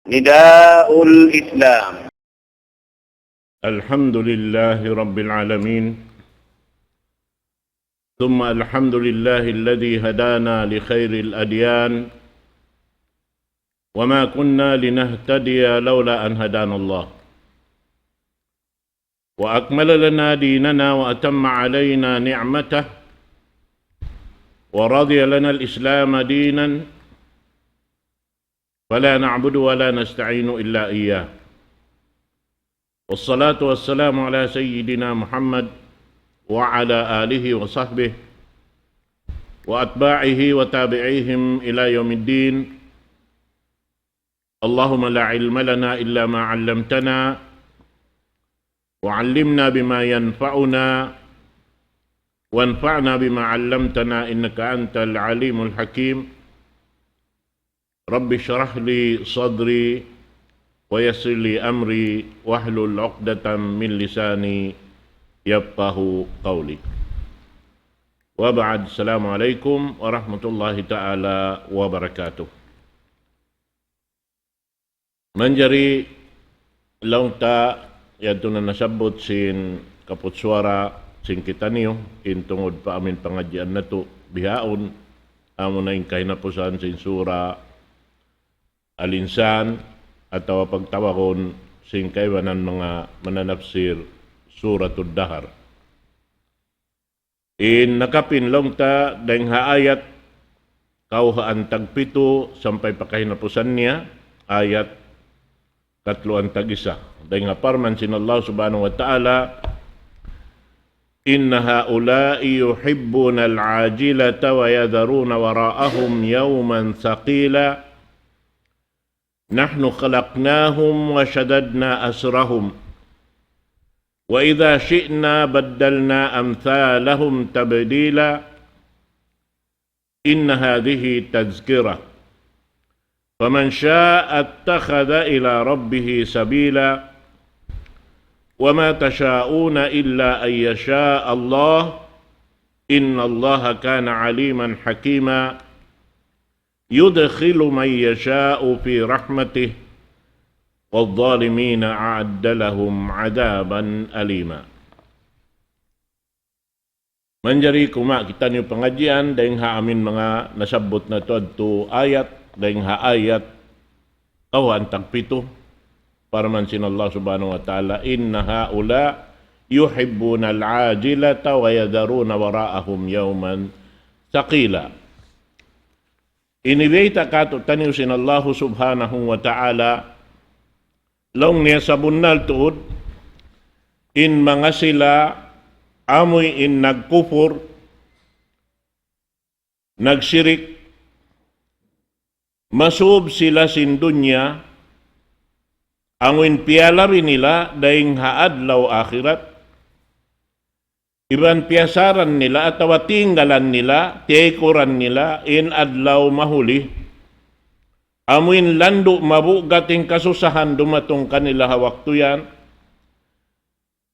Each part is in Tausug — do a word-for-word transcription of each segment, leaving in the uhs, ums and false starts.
نداء الإسلام. الحمد لله رب العالمين، ثم الحمد لله الذي هدانا لخير الأديان، وما كنا لنهتدي لولا أن هدانا الله، وأكمل لنا ديننا وأتم علينا نعمته، ورضي لنا الإسلام دينا، فلا نعبد ولا نستعين إلا إياه. والصلاة والسلام على سيدنا محمد وعلى آله وصحبه وأتباعه وتابعيهم إلى يوم الدين. اللهم لا علم لنا إلا ما علمتنا، وعلمنا بما ينفعنا، وانفعنا بما علمتنا، إنك أنت العليم الحكيم. رب اشرح لي صدري ويسر لي أمري واحلل عقدة من لساني يفقه قولي. وبعد، السلام عليكم ورحمة الله تعالى وبركاته. Manjari laung ta yadtu na nasabbut sin kaput suwara sin kitaniyu, in tungud pa amin pangadjian natu' bihaun, amuna in kahinapusan sin Sura Al-Insan, atawa pagtawagun sin kaibanan manga mananapsir Suratud Dahar. In nakapin laung ta dayng ha ayat kawhaan tagpitu sampay pa kahinapusan niya, ayat katluan tag-isa. Dayng ha parman sin Allah Subhanahu wa Ta'ala, إن هؤلاء يحبون العاجلة ويذرون وراءهم يوما ثقيلا نحن خلقناهم وشددنا أسرهم وإذا شئنا بدلنا أمثالهم تبديلا إن هذه تذكرة فمن شاء اتخذ إلى ربه سبيلا وما تشاءون إلا أن يشاء الله إن الله كان عليما حكيما يدخل من يشاء في رحمته والظالمين أعد لهم عذابا أليما. Manjari kuma' kitaniyu pangadjian dayng ha amin manga nasabbut natu' yadtu ayat, dayng ha ayat kawhaan tagpitu, parman sin Allah Subhanahu wa Ta'ala, إن هؤلاء يحبون العاجلة ويذرون وراءهم يوما ثقيلا. Ini bayta' kātu'niyu sin Allahu Subhanahu wa Ta'ala, laung niya sabunnal tuud, in manga sila amuin nagkupur, nagsirik, masūb sila sin dunya, amuin piyalabi nila dayng ha adlaw akhirat, iban piyasaran nila atawa tinggalan nila, tiyaykuran nila in adlaw mahuli. Amuin landu' mabugat in kasusahan dumatung kanila ha waktu yan,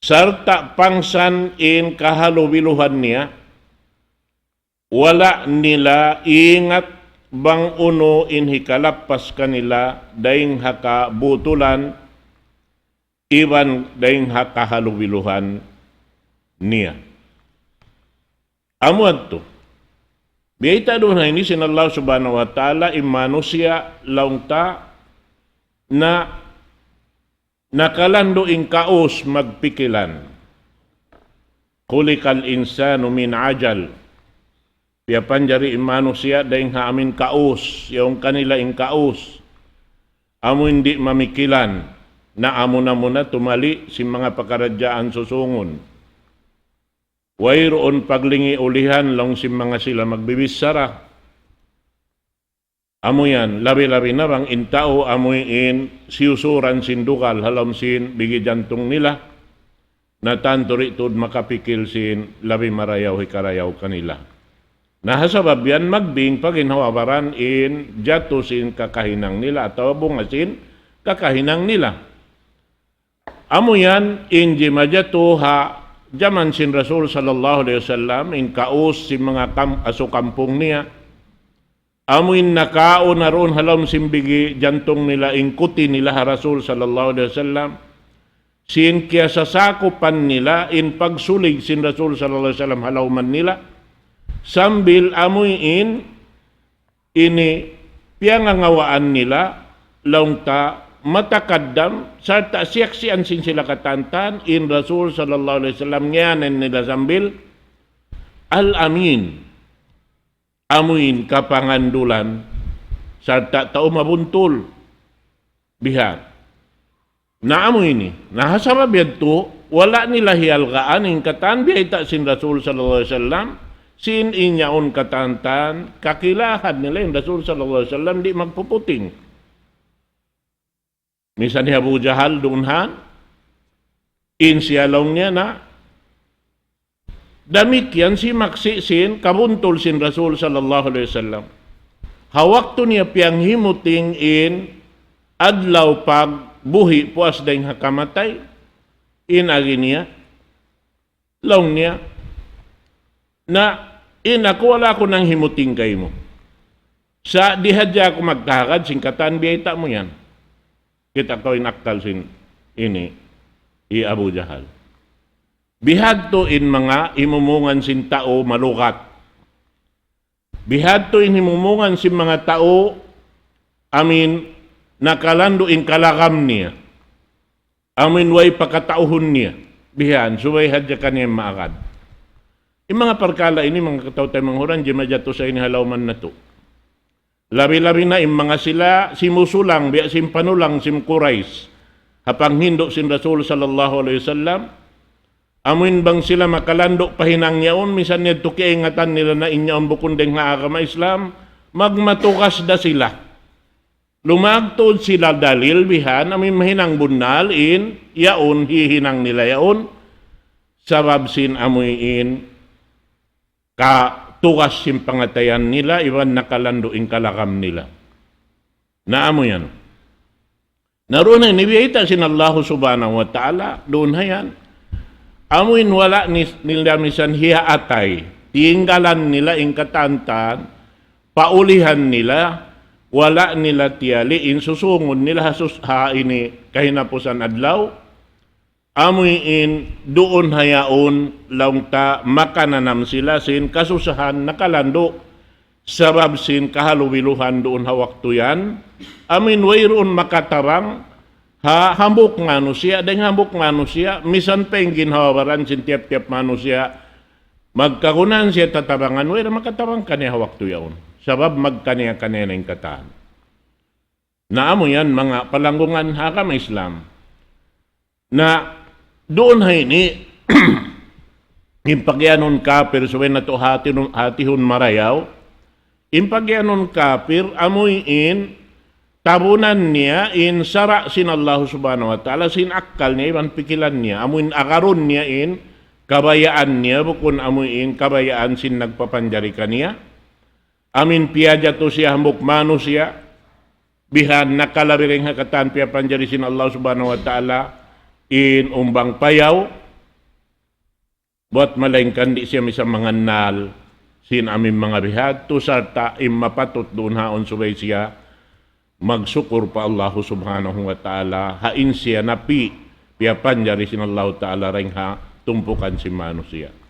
sarta' pangsan in kahalubiluhan niya, wala' nila ingat bang unu in hikalappas kanila dayng ha kabutulan, iban dayng ha kahalubiluhan niya. Amu yadtu. Biyayta' duun ha ini sin Allah Subhanahu wa Ta'ala, in manusiya' laung ta na nakalandu' in kaus magpikilan. خلق الإنسان من عجل. Piyapanjari in manusiya' dayng ha amin kaus, yaun kanila in kaus. Amuin di' mamikilan, na amu-amu na tumali' sin manga pakaradjaan susūngun. Wayruun paglingi' ulihan laung sin manga sila magbibichara. Amu yan, labi-labi na bang in tau amuin siyusuran sin dugal ha lawm sin bigi jantung nila, na tantu di' tuud makapikil sin labi marayaw hikarayaw kanila. Na ha sabab yan magbing pa ginhawa-baran in jatu sin kakahinang nila atawa bunga sin kakahinang nila. Amu yan in jimajatu ha jaman sin Rasul sallallahu alayhi wasallam, in kaus sin manga kam-, asu kampung niya. Amuin nakaun harun ha lawm sin bigi jantung nila in kuti nila ha Rasul sallallahu alayhi wasallam. Sin kiyasasakupan nila in pagsulig sin Rasul sallallahu alayhi wasallam ha lawman nila. Sambil amuin ini piyangangawaan nila laung ta matakaddam sarta' siyaksian sin sila katantan in Rasul sallallahu alayhi wasallam ngiyanan nila sambil Al-Amin. Amuin kapangandulan sarta' tau mabuntul. Bihan. Na amu ini. Na ha sabab yadtu, wala' nila hiyalgaan in katan biyayta' sin Rasul sallallahu alayhi wasallam, sin in yaun katantan, kakilahan nila in Rasul sallallahu alayhi wasallam, di' magpuputing. Misan hi Abu Jahal duun han, in siya laung niya na, damikkiyan simaksi' sin kabuntul sin Rasul sallallahu alayhi wasallam. Ha waktu niya piyanghimuting in adlaw pagbuhi' puas dayng ha kamatay, in agi niya, laung niya, na in aku wala' aku nanghimuting kaymu. Sa' di' hadja aku magkahagad sin katan biyayta' mu yan. Kita' kaw in akkal sin ini, hi Abu Jahal. Bihadtu in manga himumungan sin tau malugat. Bihadtu in himumungan sin manga tau, amuin nakalandu' in kalagam niya. Amuin way pakatauhun niya. Bihan, subay hadja kaniya maagad. In manga parkala' ini, manga kataw-taymanghuran, jimajatu sa ini ha lawman natu'. Labi-labi na in manga sila simusulang, biya' sin panulang sin Quraysh. Ha panghindu' sin Rasul sallallahu alayhi wasallam. Amuin bang sila makalandu' pa hinang yaun, misan yadtu kiyaingatan nila na in yaun bukun dayng ha agama Islam, magmatugas da sila. Lumagtud sila dalil bihan, amuin mahinang bunnal in yaun, hihinang nila yaun. Sabab sin amuin katugas sin pangatayan nila, iban nakalandu' in kalagam nila. Na amu yan. Na duun ha ini biyayta' sin Allahu subhanahu wa ta'ala, duun ha yan. Amuin wala' ni-, nila misan hiyaatay, tinggalan nila in katantan, paulihan nila, wala' nila tiyali in susungun nila ha sus-, ha ini kahinapusan adlaw. Amuin duun ha yaun laung ta makananam sila sin kasusahan nakalandu'. Sabab sin kahalubiluhan duun ha waktu yan. Amuin wayruun makatabang ha hambuuk manusiya', dayng hambuuk manusiya', misan pa in ginhawa-baran sin tiyap-tiyap manusiya', magkagunahan siya tatabangan, way da makatabang kaniya ha waktu yaun. Sabab magkaniya-kaniya na in katan. Na amu yan, manga palanggungan ha agama Islam. Na duun ha ini, in pagiyanun kapir, subay natu' hatihun, hatihun marayaw, in pagiyanun kapir, amuin tabunan niya in sara' sin Allahu subhanahu wa ta'ala, sin akkal niya, iban pikilan niya, amuin agarun niya in kabayaan niya, bukun amuin kabayaan sin nagpapanjari kaniya. Amuin piyajatu siya hambuuk manusiya', bihan nakalabi dayng ha katan piyapanjari sin Allah subhanahu wa ta'ala, in umbang payaw, buwat malaingkan di' siya misan mangannal sin amuin manga bihadtu, sarta' in mapatut duun haun subay siya magsukur pa Allahu subhanahu wa ta'ala, ha in siya napi' piyapanjari sin Allahu ta'ala dayng ha tumpukan sin manusiya'.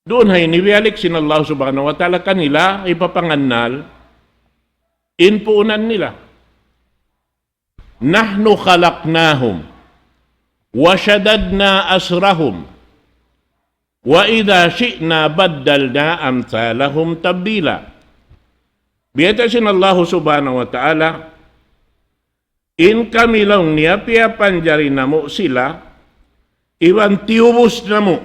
Duun ha ini biyalik sin Allah subhanahu wa ta'ala kanila, hipapangannal in puunan nila. نحن خلقناهم وشددنا أسرهم وإذا شئنا بدلنا أمثالهم تبديلا. Biyayta' sin Allah subhanahu wa ta'ala, in kami laung niya piyapanjari namu' sila, iban tiyubus namu'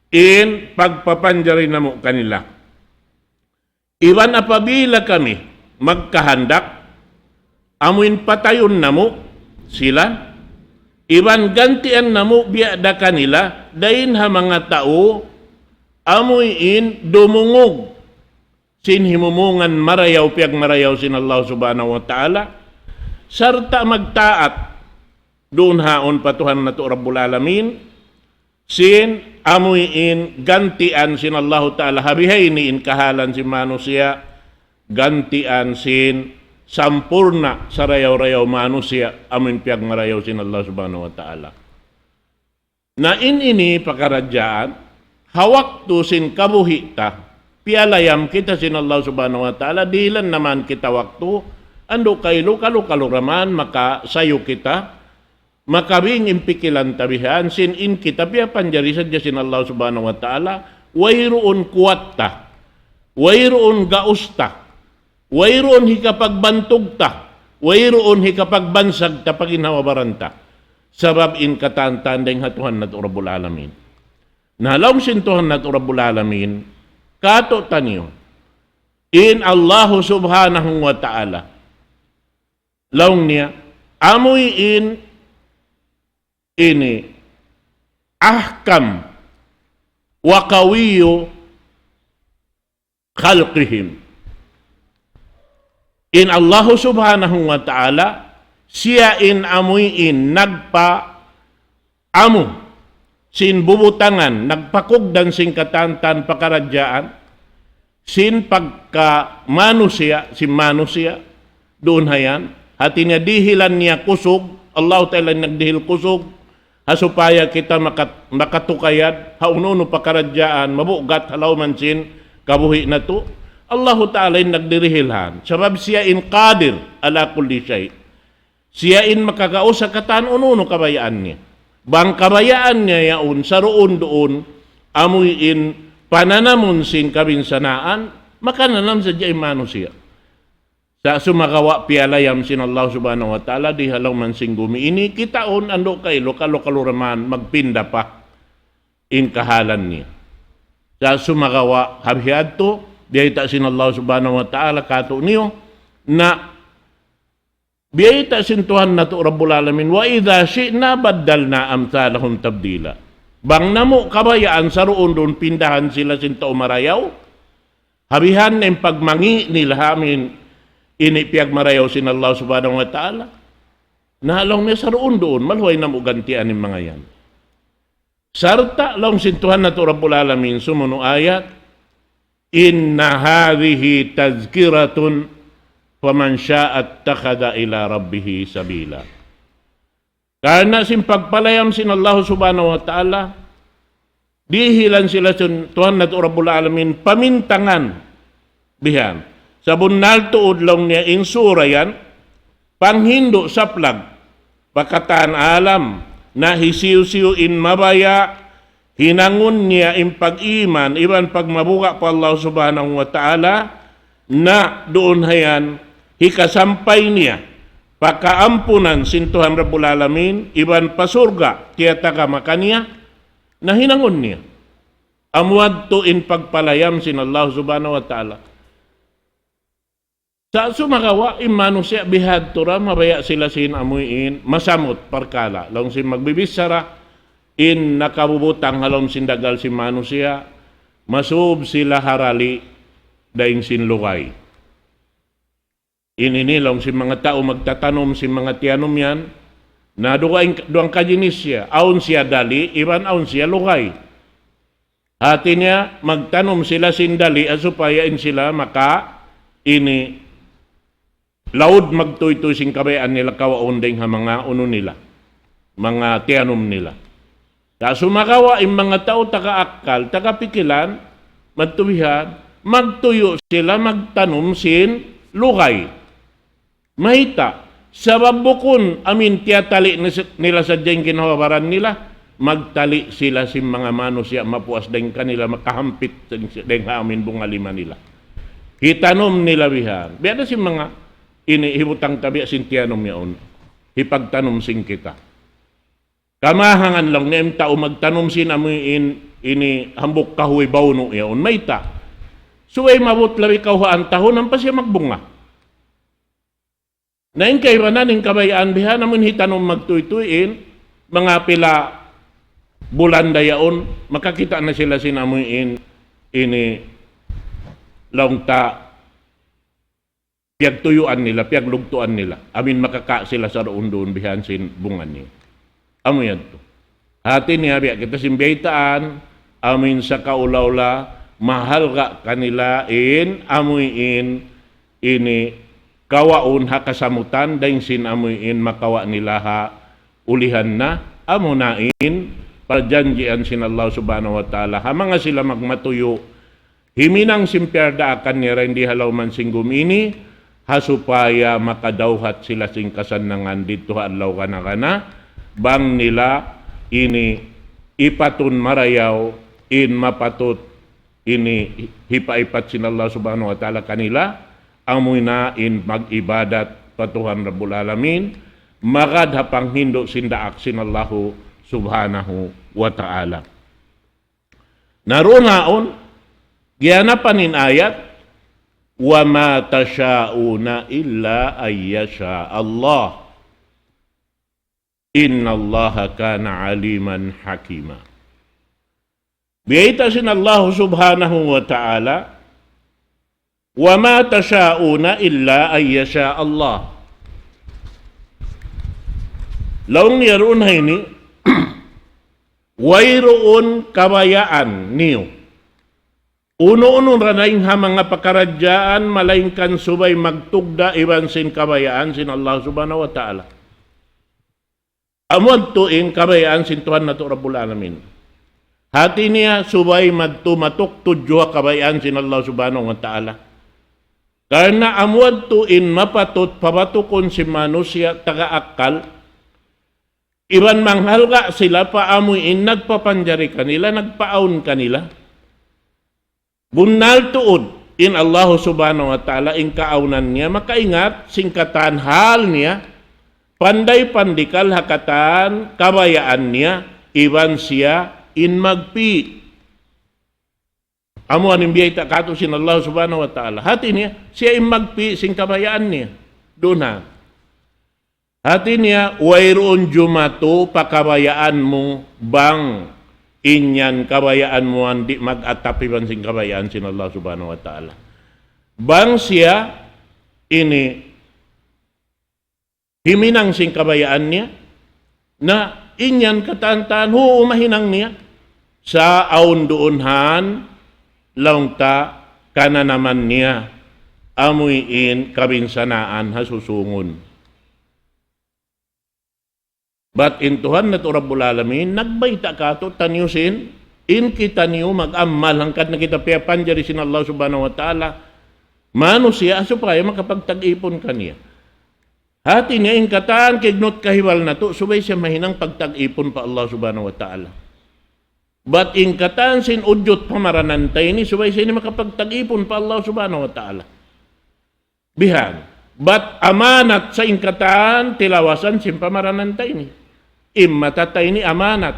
in pagpapanjari namu' kanila. Iban apabila kami magkahandak, amuin patayun namu' sila, iban gantian namu' biya' da kanila, dayn ha manga tau, amuin dumungug sin himumungan marayaw, piyagmarayaw sin Allah subhanahu wa ta'ala, sarta' magtaat duun haun pa Tuhan natu' Rabbul Alamin, sin amuin gantian sin Allahu Ta'ala, ha bihaini in kahalan sin manusiya', gantian sin sampurna' sarayaw-rayaw manusiya', amuin piyagmarayaw sin Allah Subhanahu wa Ta'ala. Na in ini pakaradjaan, ha waktu sin kabuhi' ta, piyalayam kita sin Allah Subhanahu wa Ta'ala, dihilan na man kita waktu, andu' kailu, kalu-kalu ra man, makasayu kita, makabing in pikilan ta bihan, sin in kita piyapanjari sadja sin Allah Subhanahu wa Ta'ala, wayruun kuwat ta, wayruun gaus ta, wayruun hikapagbantug ta, wayruun hikapagbansag ta pa ginhawa-baran ta. Sabab in katan-katan dayn ha Tuhan natu' Rabbul Alamin. Na laung sin Tuhan natu' Rabbul Alamin, katu' taniyu, in Allahu Subhanahu wa Ta'ala, laung niya, amuin ini ahkam wa qawiyu khalqihim. In Allahu Subhanahu wa Ta'ala, siya in amuin nagpa-, amu sin bubutangan, nagpakugdan sin katan-katan pakaradjaan, sin pagka manusiya', sin manusiya', duun hayan. Hati niya dihilan niya kusug, Allah Ta'ala nagdihil kusug, ha supaya kita makat-, makatukayad, ha unu-unu pakaradjaan, mabugat ha lawm sin kabuhi' natu'. Allahu Ta'ala in nagdirihil han. Sabab siya in qadir ala kulli shay'. Siya in makagaus ha katan unu-unu kabayaan niya. Bang kabayaan niya yaun, saruun-duun, amuin pananamun sin kabinsanaan, makananam sadja in manusiya'. Sa' sumagawa' piyalayam sin Allah Subhanahu wa Ta'ala di ha lawm sin gumi ini, kitaun andu' kailu, kalu-kalu ra man, magpinda pa in kahalan niya. Sa' sumagawa' ha bihadtu, biyayta' sin Allah Subhanahu wa Ta'ala katu' niyu, na biyayta' sin Tuhan natu' Rabbul Alamin, وإذا شئنا بدلنا أمثالهم تبديلا. Bang namu' kabayaan saruun-duun pindahan sila sin tau marayaw, ha bihan na in pagmangi' nila amuin ini piyagmarayaw sin Allah Subhanahu wa Ta'ala. Na laung niya saruun-duun, maluhay namu' gantian in manga yan. Sarta' laung sin Tuhan natu' Rabbul Alamin, sumunu' ayat, إن هذه تذكرة فمن شاء اتخذ إلى ربه سبيلا. Karna' sin pagpalayam sin Allah Subhanahu wa Ta'ala, dihilan sila sin Tuhan natu' Rabbul Alamin, pamintangan bihan. Sabunnal tuud laung niya in sura yan, panghindu' saplag, pa katan alam, na hisiyu-siyu in mabaya', hinangun niya in pag-iman, iban pagmabuga' pa Allah Subhanahu wa Ta'ala, na duun hayan, hikasampay niya, pa kaampunan sin Tuhan Rabbul Alamin, iban pa surga', tiyatagama kaniya, na hinangun niya. Amu yadtu in pagpalayam sin Allah Subhanahu wa Ta'ala. Sa' sumagawa' in manusiya' bihadtu ra, mabaya' sila sin amuin masamut parkala'. Laung sin magbibichara, in nakabubutang ha lawm sin dagal sin manusiya', masub sila ha dali' dayn sin lugay. Ini ni laung sin manga tau magtatanum sin manga tiyanum yan, na duwa in, duwang kajinis siya, awn siya dali', iban awn siya lugay. Hati niya, magtanum sila sin dali', ha supaya in sila maka ini laud magtuytuy sin kabayaan nila kawaun dayn ha manga unu nila, manga tiyanum nila. Sa' sumagawa' in manga tau taga akkal, taga pikilan, magtubihan, magtuyu' sila magtanum sin lugay. Mayta'? Sabab bukun amuin tiyatali' ni-, nila sadja in ginhawa-baran nila, magtali' sila sin manga manusiya' mapuas dayn kanila, makahampit dayn ha amuin bunga lima nila. Hitanum nila bihan. Biya' da sin manga ini hibutang ta biya' sin tiyanum yaun. Hipagtanum sin kita. Kamahangan laung niya in tau magtanum sin amuin ini hambuuk kahuy bawnu' yaun. Mayta'? Subay maabut labi kawhaan tahun ampa siya magbunga. Na in kaibanan in kabayaan bihan amun hitanum magtuytuy in manga pila bulan da yaun, makakita' na sila sin amuin ini laung ta piyagtuyuan nila, piyaglugtuan nila. Amin makaka' sila saruun-duun bihan sin bunga niya. Amu yadtu. Hati niya biya' kita sin biyaytaan, amuin sakaula-ula, mahalga' kanila in, amuin ini kawaun ha kasamutan, dayn sin amuin makawa' nila ha ulihan na, amuna in parjanjian sin Allah Subhanahu wa Ta'ala. Ha manga sila magmatuyu', himinang sin piyardaakan nila dayn di ha lawm sin gumi ini, ha supaya makadawhat sila sin kasannangan didtu ha adlaw kana-kana, bang nila ini ipatun marayaw in mapatut ini hipaipat sin Allah Subhanahu wa Ta'ala kanila, amuna in mag-ibadat pa Tuhan Rabbul Alamin, magad ha panghindu' sin daak sin Allahu Subhanahu wa Ta'ala. Na duun haun, giyanapan in ayat, وما تشاءون إلا أن يشاء الله إن الله كان عليما حكيما. Biyayta' sin Allah Subhanahu wa Ta'ala, وما تشاءون إلا أن يشاء الله. Laung niya duun ha ini, wayruun kabayaan niyu unu-unu na dayn ha manga pakaradjaan, malaingkan subay magtugda' iban sin kabayaan sin Allah Subhanahu wa Ta'ala. Amu yadtu in kabayaan sin Tuhan natu' Rabbul Alamin. Hati niya subay madtu matuk tudju ha kabayaan sin Allah Subhanahu wa Ta'ala. Karna' amu yadtu in mapatut pabatukun sin manusiya' taga akkal, iban manghalga' sila pa amuin nagpapanjari kanila, nagpaawn kanila. Bunnal tuud in Allahu Subhanahu wa Ta'ala in kaawnan niya, makaingat sin katan hal niya, panday pandikal ha katan kabayaan niya, iban siya in magpi'. Amu ini in biyayta' katu' sin Allah Subhanahu wa Ta'ala. Hati niya, siya in magpi' sin kabayaan niya. Duun ha. Hati niya, wayruun jumatu pa kabayaan mu bang in yan kabayaan mu yan di' mag-atap iban sin kabayaan sin Allah Subhanahu wa Ta'ala. Bang siya ini himinang sin kabayaan niya, na in yan katan-katan, huu, mahinang niya. Sa' awn duun han, laung ta, kananaman niya, amuin kabinsanaan ha susungun. Bat in Tuhan natu' Rabbul Alamin, nagbayta' katu'taniyu sin, in kitaniyu mag-amal, hangkan na kita piyapanjari sin Allah Subhanahu wa Ta'ala, manusiya' supaya makapagtag-ipun kaniya. Hati niya in katan kiyagnut kahibal natu', subay siya mahinang pagtag-ipun pa Allah Subhanahu wa Ta'ala. Bat in katan sin ujut pamaranan ta ini, subay siya ini makapagtag-ipun pa Allah Subhanahu wa Ta'ala. Bihan. Bat amanat sa in katan tilawasan sin pamaranan ta ini. In mata ta ini amanat.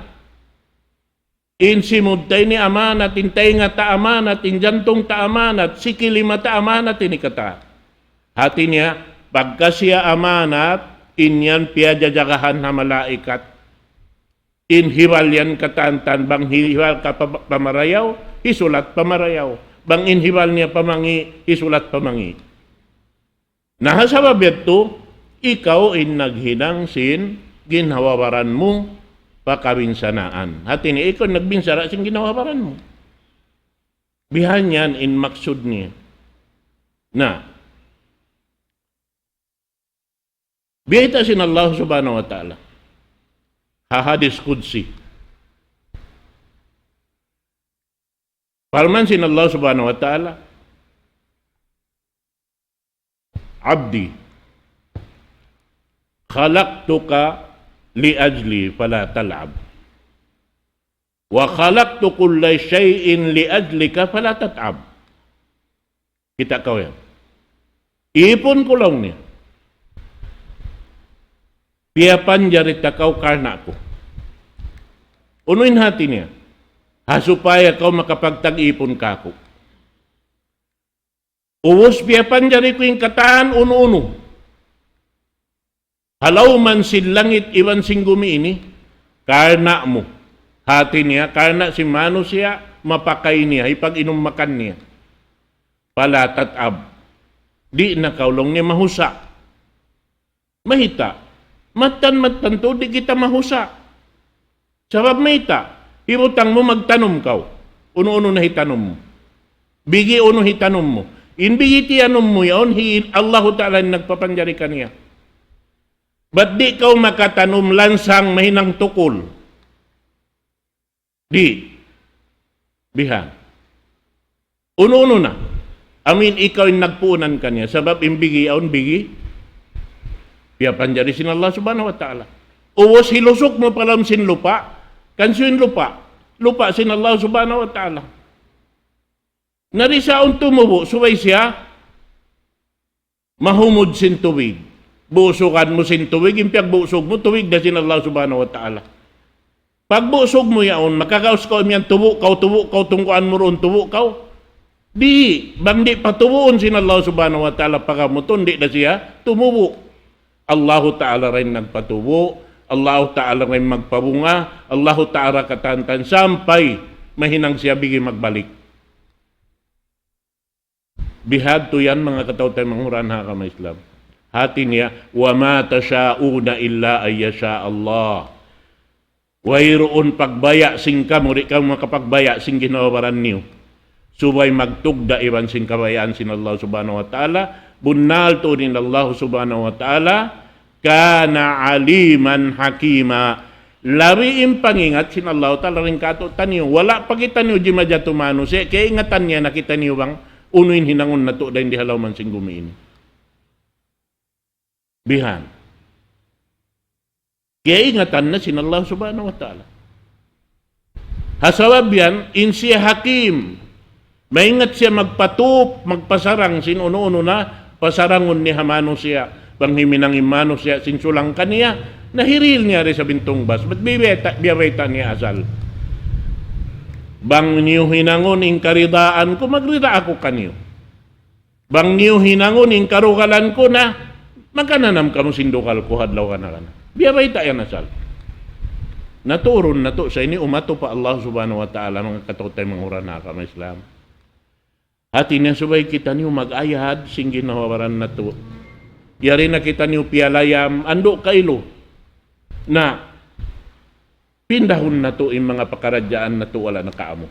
In simud ta ini amanat, in taynga ta amanat, in jantung ta amanat, sikili mata amanat ini katan. Hati niya, pagka siya amanat, in yan piyajajagahan ha malaikat. In hibal yan katan-katan, bang hibal ka pa-, pamarayaw, hisulat pamarayaw. Bang in hibal niya pamangi', hisulat pamangi'. Na ha sabab yadtu, ikaw in naghinang sin ginhawa-baran mu pa kabinsanaan. Hati niya ikaw in nagbinsana' sin ginhawa-baran mu. Bihan yan in maksud niya. Na, biyayta' sin Allah Subhanahu wa Ta'ala ha hadis qudsi. Parman sin Allah Subhanahu wa Ta'ala, عبدي خلقتك لأجلي فلا تلعب، وخلقت كل شيء لأجلك فلا تتعب. Kita' kaw yan. Ipun ku laung niya. Piyapanjari ta kaw karna' ku. Unu in hati niya? Ha supaya kaw makapagtag-ipun kāku'. Ubus piyapanjari ku in katan unu-unu ha lawm sin langit iban sin gumi ini, karna' mu. Hati niya, karna' sin manusiya', mapakay niya, hipag-inum makan niya. فلا تتعب. Di' na kaw laung niya mahusa'. Mayta'? Mattan-mattan tuud di' kita mahusa'. Sabab mayta', hibutang mu magtanum kaw. Unu-unu na hitanum mu. Bigi unu hitanum mu. In bigi tiyanum mu yaun, hi Allahu Ta'ala in nagpapanjari kaniya. Bat di' kaw makatanum lansang mahinang tukul. Di'. Bihan. Unu-unu na. Amin ikaw in nagpuunan kaniya. Sabab in bigi yaun bigi. Piyapanjari sin Allah Subhanahu wa Ta'ala. Ubus hilusuk mu pa lawm sin lupa'. Kansiyu in lupa'. Lupa' sin Allah Subhanahu wa Ta'ala. Na di' sa yaun tumubu', subay siya mahumud sin tubig. Busugan mu sin tubig, in piyagbusug mu, tubig da sin Allah Subhanahu wa Ta'ala. Pagbusug mu yaun, makagaus kaw imiyan tubu' kaw, tubu' kaw, tungguan mu duun tubu' kaw. Di', bang di' patubuun sin Allah Subhanahu wa Ta'ala pagamutun, di' da siya tumubu'. Allahu Ta'ala ra in nagpatubu', Allahu Ta'ala ra in magpabunga, Allahu Ta'ala katantan sampay mahinang siya bigi magbalik. Bihadtu yan, manga kataw-taymanghuran ha agama Islam. Hati niya, وما تشاءون إلا أن يشاء الله. Wayruun pagbaya' sin kamu, di' kamu makapagbaya' sin ginhawa-baran niyu. Subay magtugda' iban sin kabayaan sin Allah Subhanahu wa Ta'ala, bunnal tuud in Allah Subhanahu wa Ta'ala, كان عليما حكيما. Labi in pangingat sin Allah Ta'ala dayn kātu'niyu. Wala' pa kitaniyu jimajatu manusiya', kaingatan niya na kitaniyu bang unu in hinangun natu' dayn di ha lawm sin gumi ini. Bihan. Kaingatan na sin Allah Subhanahu wa Ta'ala. Ha sabab yan, in siya Hakim, maingat siya magpatup, magpasarang sin unu-unu na pasarangun niya ha manusiya', bang himinang in manusiya' sin sulang kaniya, nahirihil niya da isab in tungbas. Bat biya' bayta', biya' bayta' niya asal. Bang niyu hinangun in karidaan ku, magrida aku kaniyu. Bang niyu hinangun in karugalan ku na, makananam kamu sin dugal ku ha adlaw kana-kana. Biya' bayta' yan asal. Naturun natu' sa ini umatu pa Allah Subhanahu wa Ta'ala, manga kataw-taymanghuran ha agama Islam. Hati niya subay kitaniyu mag-ayad sin ginhawa-baran natu'. Yari na kitaniyu piyalayam, andu' kailu. Na, pindahun natu' in manga pakaradjaan natu' wala' na kaamu.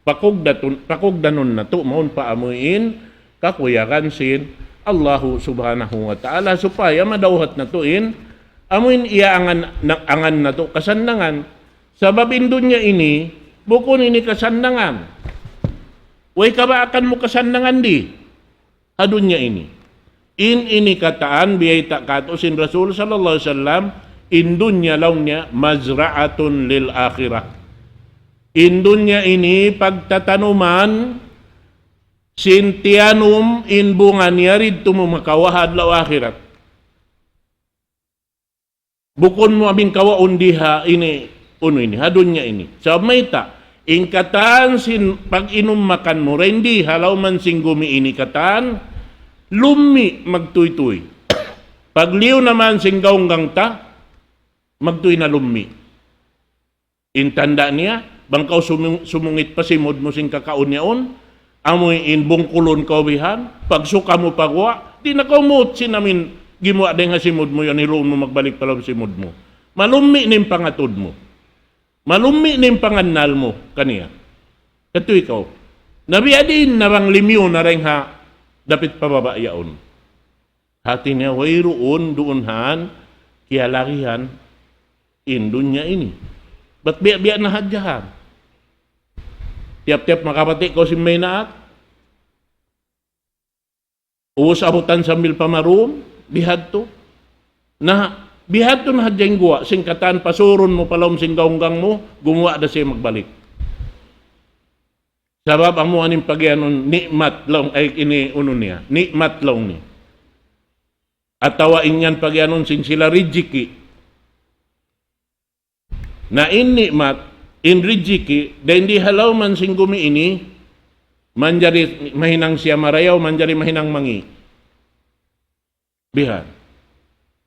Pakugdatun-, pakugdanun natu' mawn pa amu in kakuyagan sin Allahu Subhanahu wa Ta'ala supaya madawhat natu' in amu in iyaangan na-, angan natu' kasannangan. Sabab in dunya ini, bukun ini kasannangan. Way kabaakan mu kasannangan di ha dunya ini. In ini katān biyayta' kātu' sin Rasul sallallahu alayhi wasallam, in dunya laung niya مزرعة للآخرة. In dunya ini pagtatanuman sin tiyanum in bunga niya didtu mu makawa' ha adlaw akhirat. Bukun mu amin kawaun di ha ini, unu ini, ha dunya ini. Sabab mayta', in katān sin pag-inum makan mu, dayn di ha lawm sin gumi ini katān, lummi' magtūy-tūy. Pagliyu naman sin gaunggang ta, magtūy na lummi'. In tanda' niya, bang kaw sumung-, sumungit pa simud mu sin kakaun yaun, amu in bungkulun kaw bihan, pagsuka mu pa guwa', di' na kaw muut sin amin gimuwa' dayn ha simud mu yan, hiluun mu magbalik pa lawm simud mu. Malummi' na in pangatud mu. Malummi' na in pangannal mu kaniya. Katu' ikaw. Na biya' diin na bang limyu na dayn ha dapit pa baba' yaun. Hati niya wayruun duun han kiyalagihan in dunya ini. Bat biya'-biya' na hadja han. Tiyap-tiyap makapati' kaw sin maynaat, ubus abutan sambil pamarum, bihadtu. Na, bihadtu na hadja in guwa', sin katān pasurun mu pa lawm sin gaunggang mu, gumuwa' da siya magbalik. Sabab amu in pagiyanun ni'mat laung, ay, ini unu niya, ni'mat laung niya. Atawa in yan pagiyanun sin sila rijiki. Na in ni'mat, in rijiki, dayn di ha lawm sin gumi ini, manjari mahinang siya marayaw, manjari mahinang mangi'. Bihan.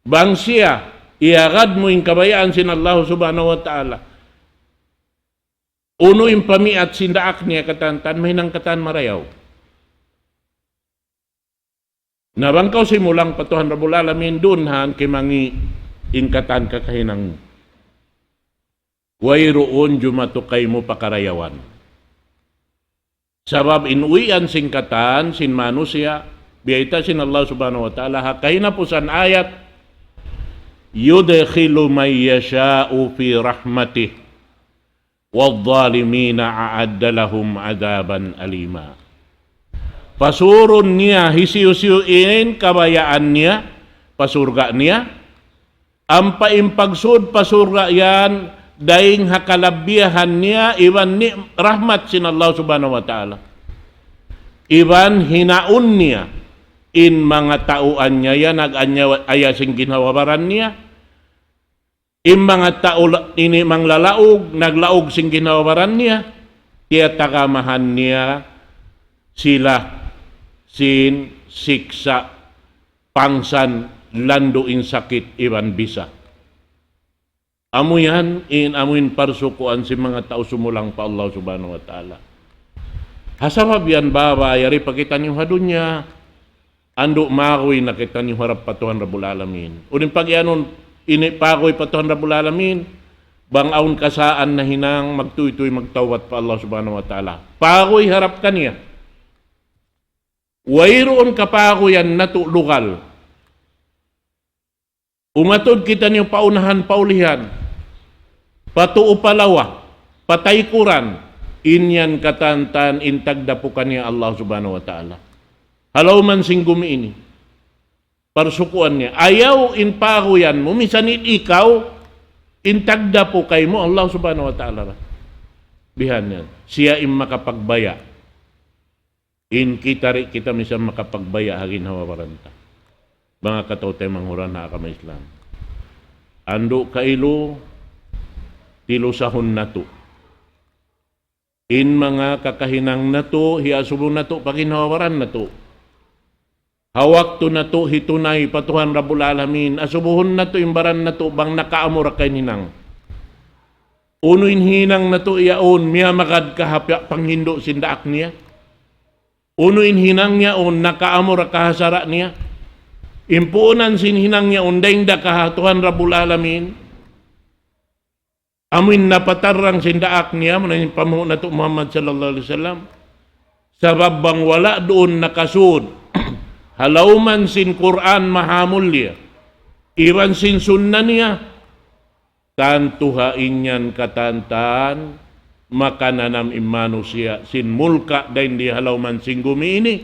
Bang siya, iyagad mu in kabayaan sin Allah Subhanahu wa Ta'ala. Unu in pamiat sin daak niya katantan, mahinang katan marayaw. Na bang kaw simulang pa Tuhan Rabbul Alamin, duun han kimangi' in katan kakahinang mu. Wayruun jumatu kaymu pa karayawan. Sabab in uwian sin katan, sin manusiya', biyayta' sin Allah Subhanahu wa Ta'ala, ha kahinapusan ayat, يدخل من يشاء في رحمته والظالمين أعد لهم عذابا أليما. Pasurun niya hisiyu-siyu in kabayaan niya pa surga' niya, ampa in pagsud pa surga' yan dayn ha kalabbihan niya iban ni rahmat sin Allah Subhanahu wa Ta'ala. Iban hinaun niya in manga tau anyaya, nag-anyaya sin ginhawa-baran niya, in manga tau la-, ini manglalaug, naglaug sin ginhawa-baran niya, tiyatagamahan niya sila sin siksa' pangsan landu' in sakit iban bisa. Amu yan, in amu in parsukuan sin manga tau sumulang pa Allah Subhanahu wa Ta'ala. Ha sabab yan, baba, yari pa kitaniyu ha dunya, andu' maguy na kitaniyu harap pa Tuhan Rabbul Alamin. Unu in pagiyanun ini paguy pa Tuhan Rabbul Alamin, bang awn kasaan nahinang, magtuytuy magtawbat pa Allah Subhanahu wa Ta'ala. Paguy harap kaniya. Wayruun kapaguyan natu' lugal. Umatud kitaniyu pa unahan, pa ulihan, pa tuu, pa lawa, pa taykuran, in yan katan-katan in tagdapu kaniya Allah Subhanahu wa Ta'ala. Ha lawm sin gumi ini. Parsukuan niya. Ayaw in paguyan mu, misan in ikaw, in tagdapu kaymu Allah Subhanahu wa Ta'ala ra. Bihan yan. Siya in makapagbaya'. In kita di' kita misan makapagbaya' ha ginhawa-baran ta. Manga kataw-taymanghuran ha agama Islam. Andu' kailu, tilusahun natu'. In manga kakahinang natu', hiyasubu natu' pa ginhawa-baran natu'. Ha waktu natu' hitunay pa Tuhan Rabbul Alamin, asubuhun natu' in baran natu' bang nakaamu ra ka in hinang. Unu in hinang natu' yaun, miyamagad ka ha piya-, panghindu' sin daak niya? Unu in hinang yaun, nakaamu ra ka ha sara' niya? In puunan sin hinang yaun, dayn da ka ha Tuhan Rabbul Alamin? Amu in napatarrang sin daak niya, amu na in panghu' natu' Muhammad sallallahu alayhi wasallam. Sabab bang wala' duun nakasud ha lawm sin Qur'an mahamulliya iban sin sunna niya, tantu ha in yan katan-katan makananam in manusiya' sin mulka' dayn di ha lawm sin gumi ini,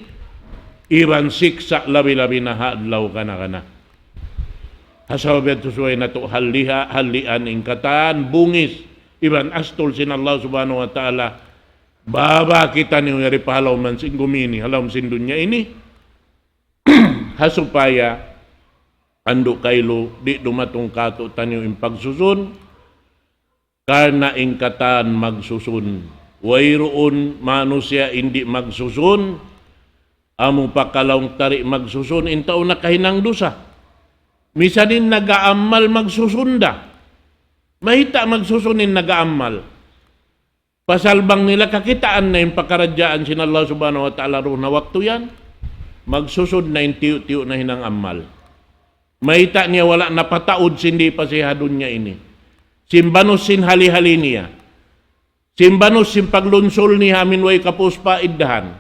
iban siksa' labi-labi na ha adlaw kana-kana. Ha sabab yadtu subay natu' halliha-, hallian in katan bungis iban astul sin Allah Subhanahu wa Ta'ala. Baba kitaniyu yari pa ha lawm sin gumi ini, ha lawm sin dunya ini. Ha supaya andu' kailu di' dumatung kātu'niyu in pagsusun, karna' in katan magsusun. Wayruun manusiya' in di' magsusun, amu pa kalaung ta di' magsusun, in tau nakahinang dusa. Misan in nag-aamal magsusun da. Mayta' magsusun in nag-aamal? Pasal bang nila kakitaan na in pakaradjaan sin Allah Subhanahu wa Ta'ala duun ha waktu yan, magsusun na in tiyu'-tiyu' nahinang amal. Mayta' niya wala' napataud sin di' pa siya ha dunya ini. Sin banus sin hali-hali niya. Sin banus sin paglunsul niya amin way kapūs pa iddahan.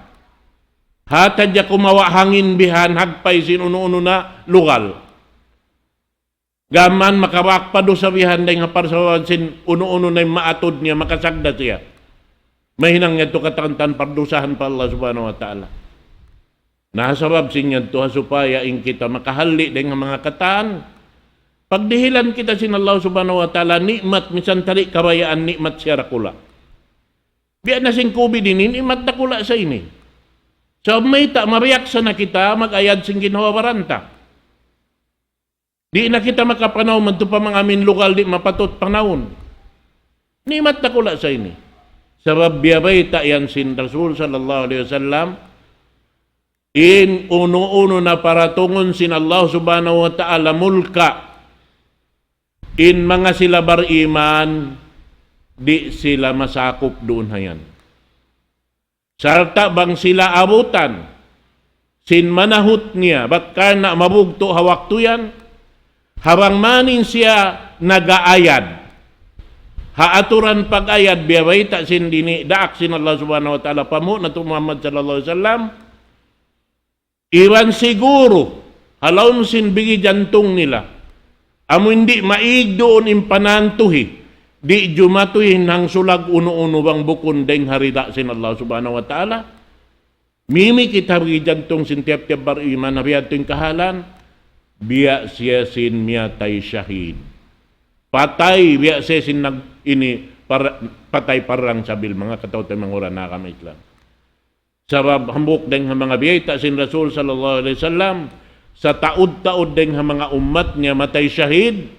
Hāti hadja kumawa' hangin bihan hagpay sin unu-unu na lugal. Gām mayan makabaak pa dusa bihan dayng ha parsababan sin unu-unu na in maatud niya, makasagda siya. Mahinang yadtu katan-katan pardusahan pa Allah Subhanahu wa Ta'ala. Na ha sabab sin yadtu ha supaya in kita makahalli' dayng ha manga katan, pagdihilan kita sin Allah Subhanahu wa Ta'ala ni'mat, misan ta di' kabayaan ni'mat siya dakula'. Biya' na sin COVID ini, ni'mat dakula' sa ini. Sabab mayta', mabiyaksa na kita mag-ayad sin ginhawa-baran ta. Di' na kita makapanaw madtu pa manga amin lugal di' mapatut panawun. Ni'mat dakula' sa ini. Sabab biya' bayta' yan sin Rasul sallallahu alayhi wasallam, in unu-unu na paratungun sin Allah Subhanahu wa Ta'ala mulka', in manga sila bariman, di' sila masakup duun ha yan. Sarta' bang sila abutan sin manahut niya, bat karna' mabugtu' ha waktu yan, ha bang mayan siya nag-aayad, ha aturan pag-ayad biyabayta' sin dini daak sin Allah Subhanahu wa Ta'ala pa Nabi natu' Muhammad sallallahu alayhi wasallam, iban siguru, ha lawm sin bigi jantung nila, amu in di' maig duun in panantuhi, di' jumatu in hangsulag unu-unu bang bukun dayng ha rida sin Allah Subhanahu wa Ta'ala. Mimikit ha bigi jantung sin tiyap-tiyap bariman, ha biya' tuud in kahalan, biya' siya sin miyatay shahid. Patay, biya' siya sin nag-, ini, par-, patay parang sabil, manga kataw-taymanghuran ha agama Islam. Sabab hambuuk dayng ha manga biyayta' sin Rasul sallallahu alayhi wasallam, sataud-taud dayng ha manga ummat niya matay shahid,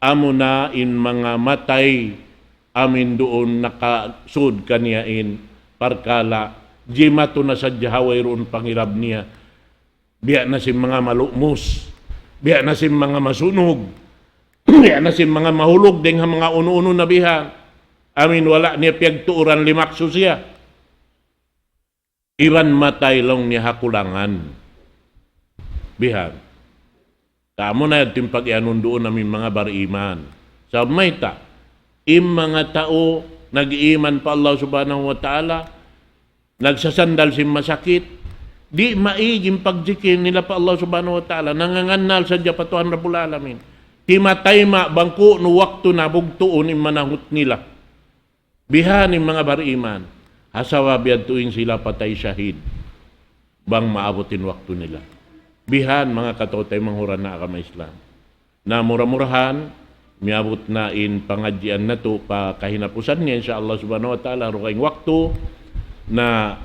amuna in manga matay amu in duun nakasud kaniya in parkala', jimatu na sadja ha wayruun pangirab niya. Biya' na sin manga malumus, biya' na sin manga masunug, biya' na sin manga mahulug dayng ha manga unu-unu na bihan. Amu in wala' niya piyagtuuran limaksu siya. Iban matay laung niya ha kulangan. Bihan. Kamu na yadtu in pag-iyanun duun amu in manga bariman. Sabab mayta', in manga tau nag-iman pa Allah Subhanahu wa Ta'ala, nagsasandal sin masakit, di' maig in pagjikil nila pa Allah Subhanahu wa Ta'ala, nangangannal sadja pa Tuhan Rabbul Alamin. Timatayma' bang ku'nu waktu na bugtuun in manahut nila. Bihan in manga bariman, ha sabab yadtu in sila patay shahid, bang maabut in waktu nila. Bihan manga kataw-taymanghuran ha agama Islam. Na mura-murahan, miyabut na in pangadjian natu' pa kahinapusan niya, insya Allah Subhanahu wa Ta'ala, dugaing waktu, na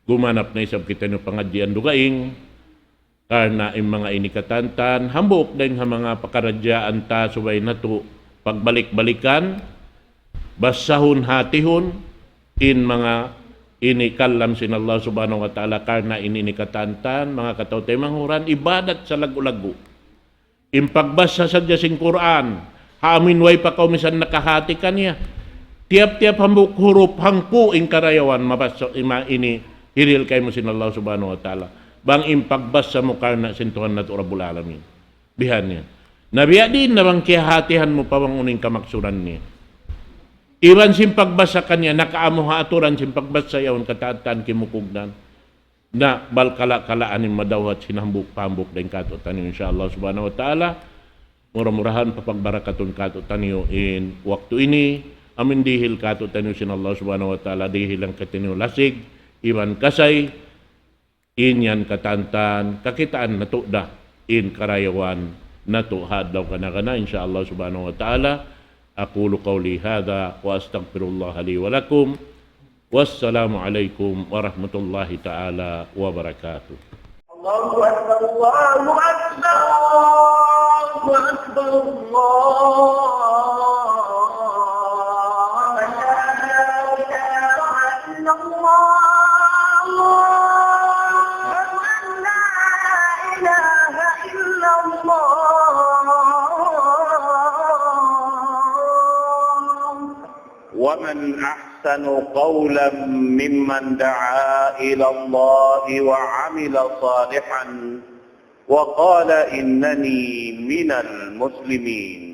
gumanap na isab kitaniyu pangadjian dugaing, karna' in manga ini katantan, hambuuk dayng ha manga pakaradjaan ta subay natu' pagbalik-balikan, basahun hatihun, in manga ini kalam sin Allah Subhanahu wa Ta'ala, karna' in ini katantan, manga kataw-taymanghuran, ibadat salaggu'-laggu'. In pagbasa sadja sin Qur'an, ha amu in way pa kaw misan nakahati kaniya. Tiyap-tiyap hambuuk hurup hangpu' in karayawan mabasa ima ini hirihil kaymu sin Allah Subhanahu wa Ta'ala. Bang in pagbasa mu karna' sin Tuhan natu' Rabbul Alamin. Bihan niya. Na biya' diin na bang kiyahatihan mu pa bang unu in kamaksuran niya. Iban sin pagbasa kaniya, nakaamu ha aturan sin pagbasa yaun kataatan kimukugnan. Na, bal kala-kalaan in madawhat sin hambuuk-hambuuk dayn kātu'niyu, insya Allah Subhanahu wa Ta'ala. Mura-murahan papagbarakatun kātu'niyu in waktu ini, amu in dihil kātu'niyu sin Allah Subhanahu wa Ta'ala, dihilan kitaniyu lasig, iban kasay, in yan katantan, kakitaan natu' da, in karayawan natu' ha adlaw kana-kana, insya Allah Subhanahu wa Ta'ala. أقول قولي هذا وأستغفر الله لي ولكم. والسلام عليكم ورحمة الله تعالى وبركاته. الله أكبر، الله أكبر، الله أكبر، الله أكبر. لا إله إلا الله. أشهد أن لا إله إلا الله. ومن أحسن قولا ممن دعا إلى الله وعمل صالحا وقال إنني من المسلمين.